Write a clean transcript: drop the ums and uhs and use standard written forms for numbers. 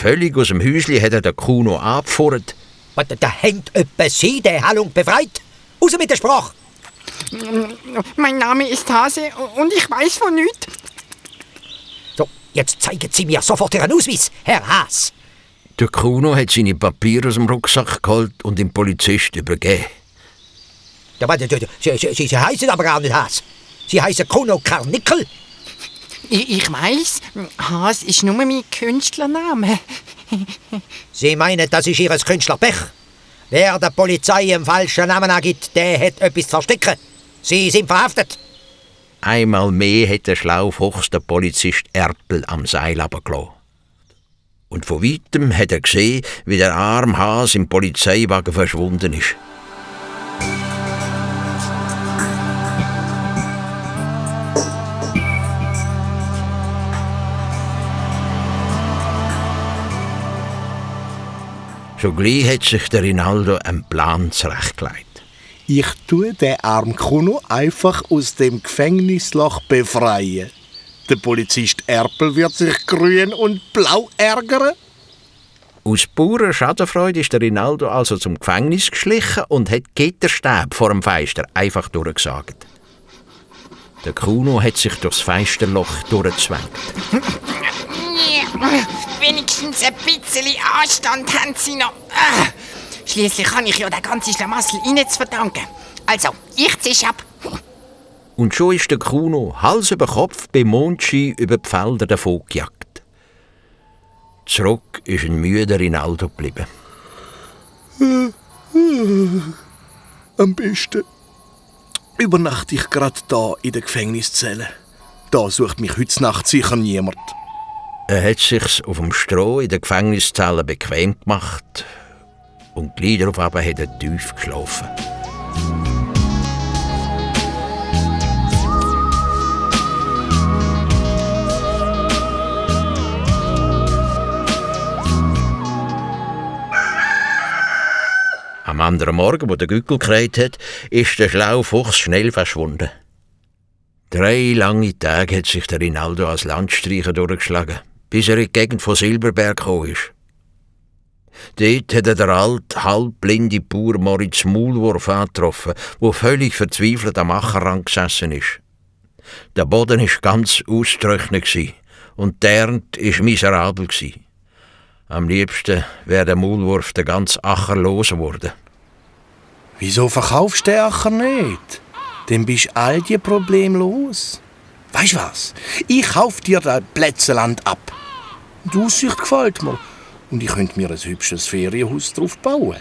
Völlig aus dem Häuschen hat er den Kuno angepfurrt. Da hängt öppe Sie, der Hallung befreit. Raus mit der Sprache! Mein Name ist Hase und ich weiß von nichts. So, jetzt zeigen Sie mir sofort Ihren Ausweis, Herr Haas. Der Kuno hat seine Papiere aus dem Rucksack geholt und dem Polizist übergeben. Sie heißen aber gar nicht Haas. Sie heißen Kuno Karnickel. Ich weiss, Haas ist nur mein Künstlername. Sie meinen, das ist Ihr Künstlerpech? Wer der Polizei einen falschen Namen angibt, der hat etwas zu verstecken. Sie sind verhaftet. Einmal mehr hat der Schlaufuchs den Polizist Erpel am Seil runtergelassen. Und von weitem hat er gesehen, wie der arme Haas im Polizeiwagen verschwunden ist. Schon gleich hat sich der Rinaldo einen Plan zurechtgelegt. Ich tue den armen Kuno einfach aus dem Gefängnisloch befreien. Der Polizist Erpel wird sich grün und blau ärgern. Aus purer Schadenfreude ist der Rinaldo also zum Gefängnis geschlichen und hat Gitterstäbe vor dem Fenster einfach durchgesagt. Der Kuno hat sich durchs Fensterloch durchgezwängt. Wenigstens ein bisschen Anstand haben Sie noch. Schliesslich habe ich ja den ganzen Schlamassel Ihnen zu verdanken. Also, ich zisch ab. Und schon ist der Kuno Hals über Kopf bei Mondschein über die Felder davongejagt. Zurück ist ein müder Rinaldo geblieben. Am besten übernachte ich gerade da in der Gefängniszelle. Da sucht mich heute Nacht sicher niemand. Er hat sich's auf dem Stroh in der Gefängniszelle bequem gemacht und gleich darauf hat er tief geschlafen. Am anderen Morgen, wo der Gückel gekräht hat, ist der schlaue Fuchs schnell verschwunden. 3 lange Tage hat sich der Rinaldo als Landstreicher durchgeschlagen, bis er in die Gegend von Silberberg gekommen ist. Dort hat er den alten, halbblinde Bauer Moritz Maulwurf angetroffen, der völlig verzweifelt am Ackerrand gesessen ist. Der Boden war ganz ausgetrocknet und die Ernte war miserabel. Am liebsten wäre der Maulwurf den ganzen Acker losgeworden. Wieso verkaufst du den Acker nicht? Dann bist du all die Probleme los. Weisst was? Ich kauf dir das Plätzeland ab. Die Aussicht gefällt mir. Und ich könnte mir ein hübsches Ferienhaus drauf bauen.